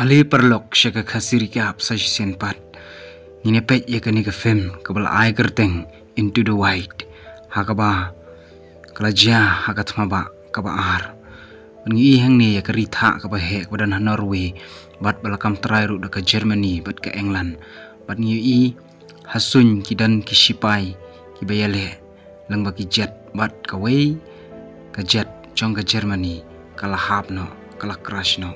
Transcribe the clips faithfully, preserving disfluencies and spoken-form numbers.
Kali paralok sha ka Khasi Recap sa shisien pat. Ngin ïa peit ïa kane ka film kaba la ai kyrteng Into the Wild, ha kaba ka la jia ha ka thma bah kaba ar. Bad ngi ïohi hangne ïa ka ri thah kaba heh kaba don ha Norway bad ba la kam trai ruh da ka Germany bad ka England. Bad ngi ïohi ha suiñ ki don ki shipai kiba ïaleh lyngba ki jet bad kawei ka jet jong ka Germany ka la hap noh, ka la crash noh.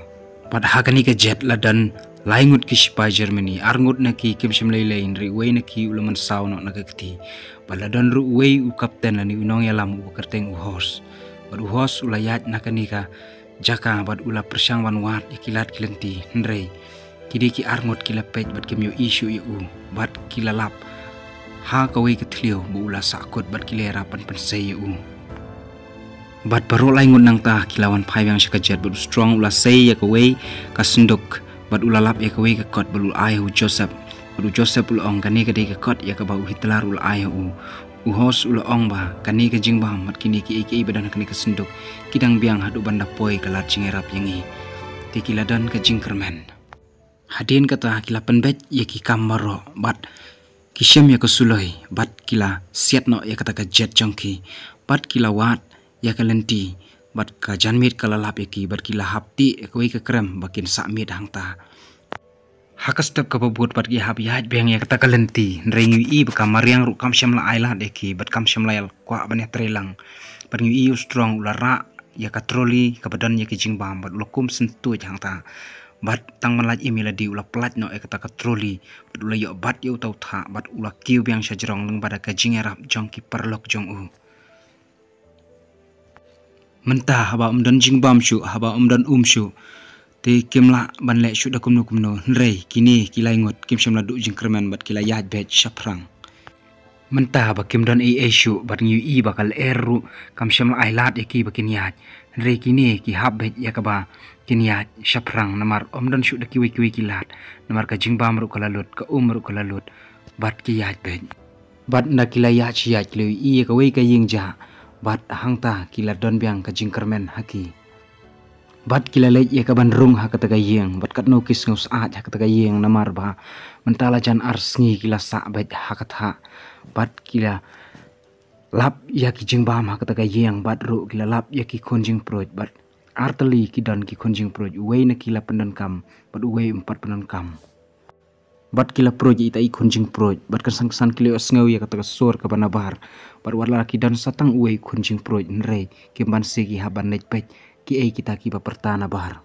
Bad ha kane ka jet la don lai ngut ki shipai Germany, ar ngut na ki kim shym lei lei, hynrei uwei na ki u la mynsaw noh na ka kti. Bad la don ruh uwei u kapten lane u nongïalam uba kyrteng u Horst. Bad u Horst u la ïaid na kane ka jaka bad u la pyrshang ban wad ïa ki lad ki lynti, hynrei ki dei ki ar ngut ki la peit bad kim ïohi shuh ïa u bad ki la lap ha kawei ka thliew ba u la sahkut bad ki la ïarap ban pynsei ïa u. Bad baroh lai ngut nangta ki la wan phai biang sha ka jet bad u Strong u la sei ïa kawei ka synduk bad u la lap ïa kawei ka kot bad u la ai ha u Joseph. Bad u Joseph u la ong, kane ka dei ka kot ïa kaba u Hitler u la ai ha u. U Horst u la ong ba kane ka jingbam bad kine kiei kiei ba don ha kane ka synduk ki dang biang haduh ban da poi ka lad jingïarap ïa ngi. Te ki la don ka jingkyrmen. Hadien kata ki la pynbeit ïa ki kam baroh bad ki shem ïa ka suloi bad ki la siat noh ïa kata ka jet jong ki bad ki la wad ïa ka lynti bad ka janmiet ka la lap ïa ki bad ki la hap tih ïa kawei ka krem ba kin sah miet hangta. Ha ka step kaba bud bad ki hap ïaid biang ïa kata ka lynti, hynrei ngi ïohi ba ka mariang ruh kam shym la ai lad ïa ki bad kam shym la ïa kwah ban ïatrei lang. Bad ngi ïohi u Strong u la rah ïa ka trolley kaba don ïa ki jingbam bad u la kum syntuid hangta. Bad tang ban lait im ïa lade u la pyllait noh ïa kata ka trolley bad u la ïoh bat ïa uta u thah bad u la kiew biang sha jrong lyngba da ka jingïarap jong ki paralok jong u. Mynta haba ym don jingbam shuh, haba ym don um shuh, te kim lah ban leh shuh da kumno kumno, hynrei kine ki lai ngut kim shym la duh jingkyrmen bad ki la ïaid beit shaphrang. Mynta haba kim don ei ei shuh bad ngi ïohi ba ka lyer ruh kam shym la ai lad ïa ki ba kin ïaid, hynrei kine ki hap beit ïa kaba kin ïaid shaphrang namar ym don shuh da kiwei kiwei ki lad, namar ka jingbam ruh ka la lut, ka um ruh ka la lut bad ki ïaid beit. Bad ynda ki la ïaid shi ïaid ki la ïohi ïa kawei ka ïing jah bad hangta ki la don biang ka jingkyrmen ha ki. Bad ki la leit ïa ka ban rung ha kata ka ïing bad katno ki sngew syaid ha kata ka ïing namar ba mynta la jan ar sngi ki la sah beit ha ka thah. Bad ki la lap ïa ki jingbam ha kata ka ïing bad ruh ki la lap ïa ki khun jingpruid bad ar tylli ki don ki khun jingpruid, uwei na ki la pyndonkam bad uwei um pat pyndonkam. Bad ki la pruid ïa ita i khun jingpruid bad kynsan kynsan ki la ïohsngew ïa kata ka sur kaba nabar. Bad wat la ki don sa tang uwei khun jingpruid hynrei kim banse ki hap ban leit peit kiei kita kiba pyrta nabar.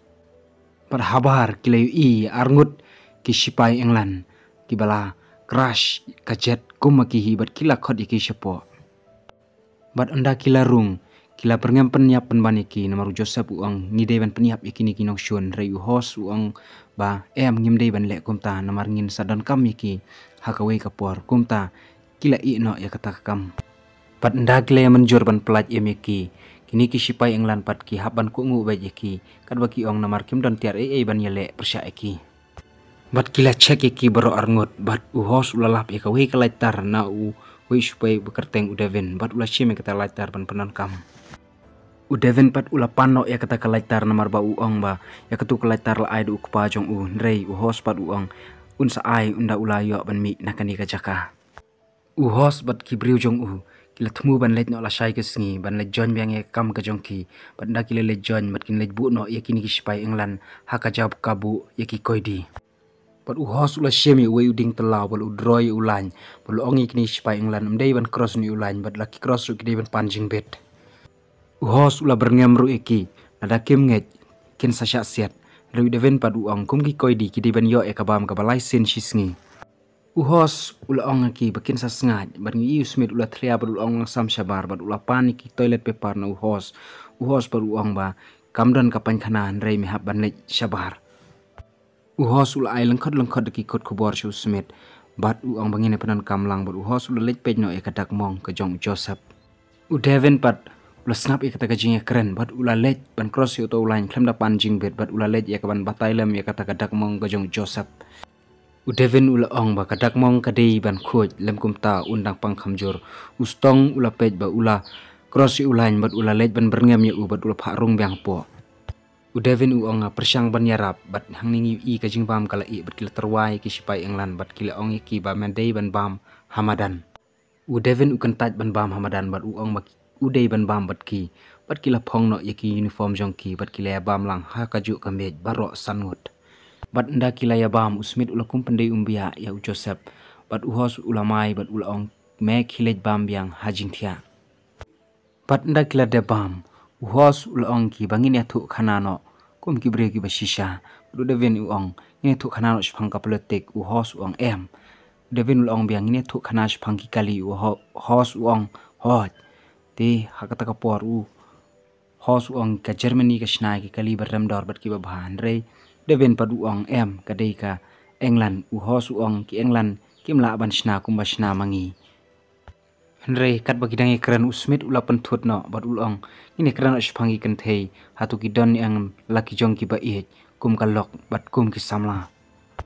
Bad habar ki la ïohi ar ngut ki shipai England kiba la crash ka jet kum ma ki hi bad ki la khot ïa ki shapoh. Bad ynda ki la rung ki la pyrngem pynïap pynban ïa ki namar u Joseph u ong, ngi dei ban pynïap ïa kine ki nongshun, hynrei u Horst u ong ba em, ngim dei ban leh kumta namar ngin sa donkam ïa ki ha kawei ka por. Kumta ki la ïeh noh ïa kata ka kam. Bad ynda ki la ïa mynjur ban pyllait im ïa ki, kine ki shipai England pat ki hap ban kohnguh beit ïa ki katba ki ong namar kim don tiar ei ei ban ïaleh pyrshah ïa ki. Bad ki la check ïa ki baroh ar ngut bad u Horst u la lap ïa kawei ka lighter na uwei u shipai ba kyrteng u Devin bad u la shim ïa kata ka lighter ban pyndonkam. U Devin pat u la pan noh ïa kata ka lighter namar ba u ong ba ïa katu ka lighter la ai da u kpa jong u, hynrei u Horst pat u ong un sa ai ynda u la ïoh ban mih na kane ka jaka. U Horst bad ki briew jong u ki la thmu ban leit noh lashai ka sngi ban leit join biang ïa ka kam ka jong ki. Bad ynda ki la leit join bad kin leit buh noh ïa kine ki shipai England ha ka jaka ba buh ïa ki koidi. Bad u Horst u la shim ïa uwei u dieng tyllaw bad u draw ïa u lain bad u la ong ïa kine ki shipai England ym dei ban cross noh ïa u lain bad la ki cross ruh ki dei ban pan jingbit. U Horst u la byrngem ruh ïa ki, lada kim ngeit kin sa shah siat. Hynrei u Devin pat u ong kum ki koidi ki dei ban ïoh ïa ka bam kaba lai sien shi sngi. U Horst u la ong ha ki ba kin sa sngaid bad ngi ïohi u Smith u la thlia bad u la ong langsam shabar bad u la pan ïa ki toilet paper na u Horst. U Horst bad u ong ba kam don ka painkhana hynrei me hap ban leit shabar. U Horst u la ai lyngkhot lyngkhot da ki kot khubor sha u Smith bad u ong ba ngin ïa pyndonkam lang bad u Horst u la leit peit noh ïa ka dak mong ka jong u Joseph. U Devin pat u la sngap ïa kata ka jingïakren bad u la leit ban cross ïa uta u lain khlem da pan jingbit bad u la leit ïa ka ban batai lem ïa kata ka dak mong ka jong u Joseph. U Devin u la ong ba ka dak mong ka dei ban khuid lym kumta un dang pang kham jur. U Strong u la peit ba u la cross ïa u lain bad u la leit ban byrngem ïa u bad u la phah rung biang hapoh. U Devin u ong, nga pyrshang ban ïarap, bad hangne ngi ïohi ka jingbam ka la ih, bad ki la tyrwa ïa ki shipai England, bad ki la ong ïa ki ba men dei ban bam ha madan. U Devin u kyntait ban bam ha madan, bad u ong ba u dei ban bam bad ki, bad ki la phong noh ïa ki uniform jong ki, bad ki la ïa bam lang ha kajuh ka miej baroh san ngut. Bad ynda ki la ïa bam, u Smith u la kum pyndei um biah ïa u Joseph, bad u Hoss u la mai, bad u la ong, me khie leit bam biang ha jingthiah. Bad ynda ki la dep bam, u Hoss u la ong ki ba ngin ïathuh khana noh kum ki briew kiba shisha. Bad u Devin u ong, ngin ïathuh khana noh shaphang ka politik. U Hoss u ong, em. U Devin u la ong biang, ngin ïathuh khana shaphang ki kali. U Ho-, Hoss u ong, hooid. Te ha kata ka por u Hoss u ong ka Germany ka shna ki kali ba rem dor bad kiba bha, hynrei u Devin pat u ong, em, ka dei ka England. U Hoss u ong, ki England kim lah ban shna kumba shna ma ngi. Hynrei katba ki dang ïakren, u Smith u la pynthut noh bad u la ong, ngin ïakren noh shaphang ki kynthei, hato ki don ïa la ki jong kiba ïeit kum ka lok bad kum ki samla.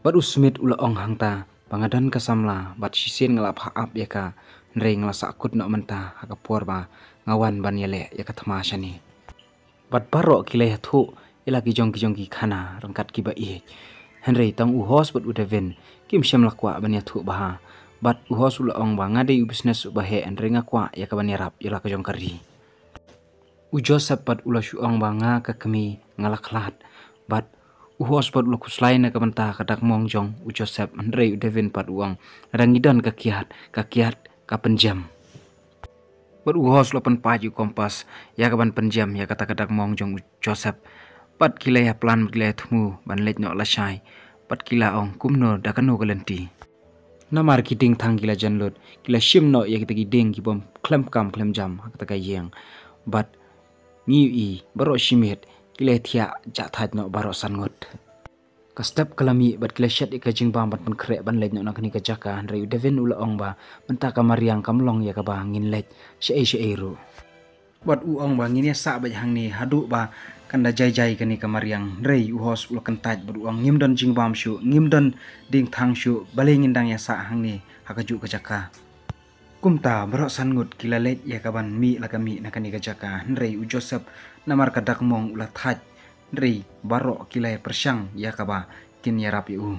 Bad u Smith u la ong hangta ba nga don ka samla bad shisien nga la phah ap ïa ka, hynrei nga la sahkut noh mynta ha ka por ba nga wan ban ïaleh ïa ka thma shane. Bad baroh ki la ïathuh ïa la ki jong ki jong ki khana ryngkat kiba ïeit. Hynrei tang u Hoss bad u Devin kim shym la kwah ban ïathuh bha. Bad u Hoss u la ong ba nga dei u business uba heh, hynrei nga kwah ïa ka ban ïarap ïa la ka jong ka ri. U Joseph pat u la shu ong ba nga ka kmie nga la khlad. Bad u Hoss pat u la khuslai na ka bynta ka dak mong jong u Joseph, hynrei u Devin pat u ong, lada ngi don ka kiad, ka kiad ka pynjem. Bad u Hoss u la pynpait ïa u kompas ïa ka ban pynjem ïa kata ka dak mong jong u Joseph. Bad ki la ïa plan, bad ki la ïa thmu ban leit noh lashai. Bad ki la ong, kumno, da kano ka lynti? Namar ki dieng thang ki la jan lut, ki la shim noh ïa kita ki dieng ki bym khlem kam khlem jam ha kata ka ïing. Bad ngi ïohi baroh shi miet ki la ïa thiah jah thait noh baroh san ngut. Ka step ka la mih bad ki la shet ïa ka jingbam ban pynkhreh ban leit noh na kane ka jaka, hynrei u Devin u la ong ba mynta ka mariang kam long ïa kaba ngin leit shaei shaei ruh. Bad u ong ba ngin ïa sah beit hangne haduh ba kan da jai jai kane ka mariang, hynrei u Hoss u la kyntait bad u ong, ngim don jingbam shuh, ngim don dieng thang shuh, balei ngin dang ïa sah hangne ha kajuh ka jaka. Kumta baroh san ngut ki la leit ïa ka ban mih la ka mih na kane ka jaka, hynrei u Joseph namar ka dak mong u la thait, hynrei baroh ki la ïa pyrshang ïa kaba kin ïarap ïa u.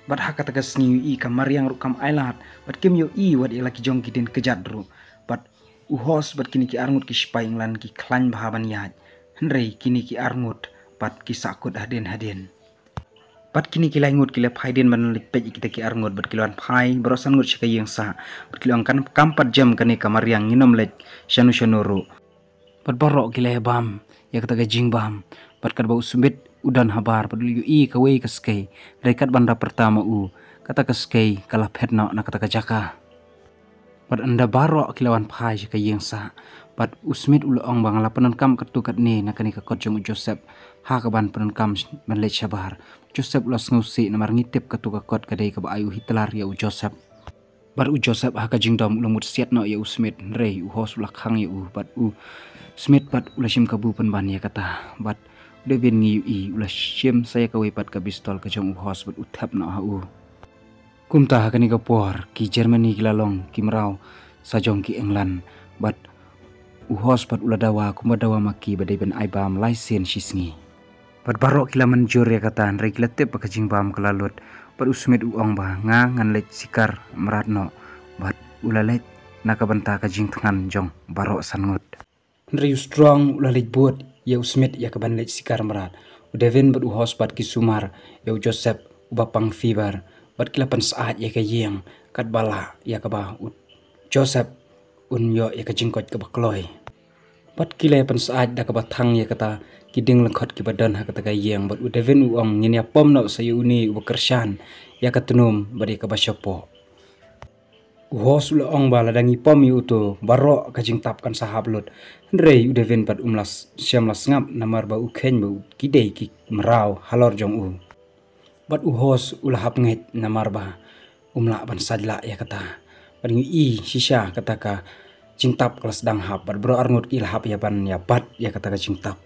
Bad ha kata ka sngi u ïohi ka mariang ruh kam ailad, bad kim ïohi wat ïa la ki jong ki dieng kjat ruh. Bad u Hoss bad kine ki arngut ki shipai England ki khlaiñ bha ban ïaid, hynrei kine ki arngut pat ki sahkut hadien hadien. Bad kine ki lai ngut ki la phai dien ban leit peit ïa kita ki arngut, bad ki la wan phai baroh san ngut sha ka ïing sah. Bad ki la ong, kan, kam pat jem kane ka mariang, ngin ym leit shano shano ruh. Bad baroh ki la ïa bam ïa kata ka jingbam. Bad katba u Smith u don habar bad u la ïohi kawei ka skei, hynrei katba ynda pyrta ma u, kata ka skei ka la phet noh na kata ka jaka. Bad ynda baroh ki la wan phai sha ka ïing sah, bad u Smith u la ong ba nga la pyndonkam katto katne na kane ka kot jong u Joseph ha ka ban pyndonkam ban leit shabar. Joseph u la sngewsih namar ngi tip katto ka kot ka dei kaba ai u Hitler ïa u Joseph. Bad u Joseph ha ka jingdom u la mut siat noh ïa u Smith, hynrei u Hoss u la khang ïa u, bad u Smith pat u la shim kabu pynban ïa kata. Bad u Devin ngi ïohi u la shim sa ïa kawei pat ka pistol ka jong u Hoss bad u thep noh ha u. Kumta ha kane ka por ki Germany ki la long ki mraw sa jong ki England, bad u Hoss pat u la dawa kumba dawa ma ki ba dei ban ai bam lai sien shi sngi. Bad baroh ki la mynjur ïa kata, hynrei ki la tip ba ka jingbam ka la lut. Bad u Smith u ong ba nga ngan leit sikar mrad noh, bad u la leit na ka bynta ka jingthngan jong baroh san ngut. Hynrei u Strong u la leit bud ïa u Smith ïa ka ban leit sikar mrad. U Devin bad u Hoss bad ki sumar ïa u Joseph uba pang fever, bad ki la pynsyaid ïa ka ïing katba lah ïa kaba u Joseph un ïoh ïa ka jingkoit kaba kloi. Bad ki la ïa pynsyaid da kaba thang ïa kata ki dieng lyngkhot kiba don ha kata ka ïing, bad u Devin u ong, ngin ïa pom noh sa ïa une uba kyrshan ïa ka tnum bad ïa kaba shapoh. U Hoss u la ong ba lada ngi pom ïa uto, baroh ka jingtap kan sa hap lut. Hynrei u Devin pat um la s-, shym la sngap namar ba u kheiñ ba u, ki dei ki mraw halor jong u. Bad u Hoss u la hap ngeit namar ba um lah ban said lah ïa kata. Bad ngi ïohi shisha kata ka jingtap ka la sdang hap, bad baroh arngut ki la hap ïa ban ïa bat ïa kata ka jingtap.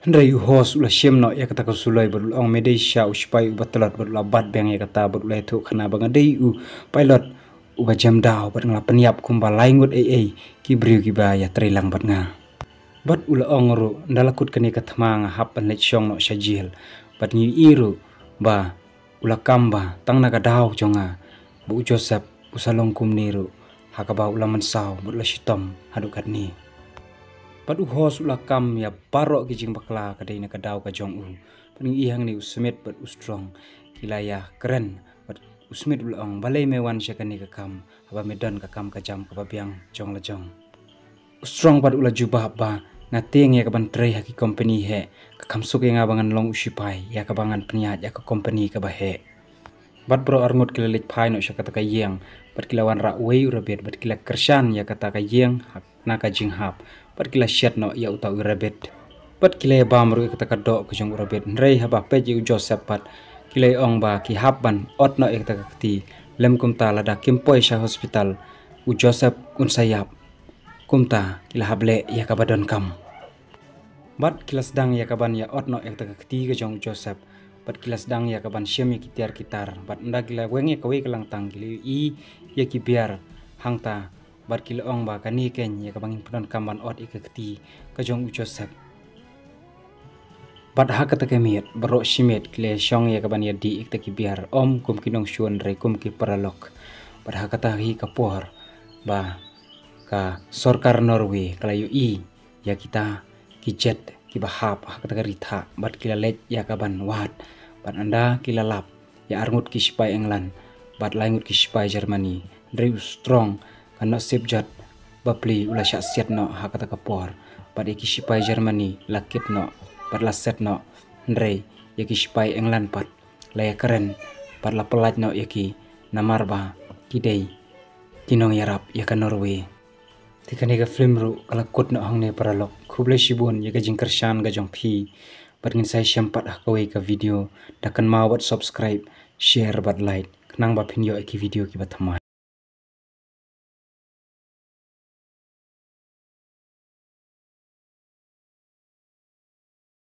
Hynrei u Hoss u la shim noh ïa kata ka suloi bad u la ong, me dei shisha u shipai uba tlot, bad u la bat biang ïa kata, bad u la ïathuh khana ba nga dei u pilot uba jem daw, bad nga la pynïap kumba lai ngut ei ei ki briew kiba ïatrei lang bad nga. Bad u la ong ruh, ynda la kut kane ka thma nga hap ban leit shong noh sha jel. Bad ngi ïohi ruh ba u la kam ba tang na ka daw jong nga ba u Joseph u sa long kumne ruh, ha kaba u la mynsaw bad u la shitom haduh katne. Bad u Hos u la kam ïa baroh ki jingbakla ka dei na ka daw ka jong u. Bad ngi ïohi hangne u Smith bad u Strong ki la ïakren. Bad u Smith u la ong, balei me wan sha kane ka kam haba me don ka kam ka jam kaba biang jong la jong? U Strong pat u la jubab ba, nga tieng ïa ka ban trei ha ki kompani heh, ka kham suk ïa nga ba ngan long u sipai ïa kaba ngan pynïaid ïa ka kompani kaba heh. Bad baroh arngut ki la leit phai noh sha kata ka ïing, bad ki la wanrah uwei u rabbit, bad ki la kyrshan ïa kata ka ïing ha na ka jinghap, bad ki la shet noh ïa uta u rabbit. Bad ki la ïa bam ruh ïa kata ka doh ka jong u rabbit, hynrei haba peit ïa u Joseph pat, ki la ïa ong ba ki hap ban ot noh ïa kata ka kti, lym kumta lada kim poi sha hospital, u Joseph un sa ïap. Kumta ki la hap leh ïa kaba donkam. Bad ki la sdang ïa ka ban ïa ot noh ïa kata ka kti ka jong u Joseph. Bad ki la sdang ïa ka ban shem ïa ki tiar ki tar. Bad ynda ki la weng ïa kawei ka langtang ki la ïohi ïa ki biar hangta. Bad ki la ong ba kane keiñ ïa kaba ngin pyndonkam ban ot ïa ka kti ka jong u Joseph. Bad ha kata ka miet, baroh shi miet ki la shong ïa ka ban ïa dih ïa kita ki biar, ym kum ki nongshun hynrei kum ki paralok. Bad ha kata hi ka por ba ka sorkar Norway ka la ïohi ïa kita ki jet kiba hap ha kata ka ri thah, bad ki la leit ïa ka ban wad. Bad ynda ki la lap ïa arngut ki sipai England bad laingut ki sipai Germany, hynrei u Strong ka nusip jot bapli u la shah siat noh ha kata ka por. Bad ïa ki sipai Germany la kit noh bad la set noh, hynrei ïa ki sipai England pat la ïa kren bad la pyllait noh ïa ki, namar ba ki dei ki nongïarap ïa ka Norway. Te kane ka film ruh ka la kut noh hangne paralok. Khublei shibun ïa ka jingkyrshan ka jong phi. Bad ngin sa ïashem pat ha kawei ka video. Da kynmaw bad subscribe, share bad like, khnang ba phin ïoh ïa ki video kiba thymmai.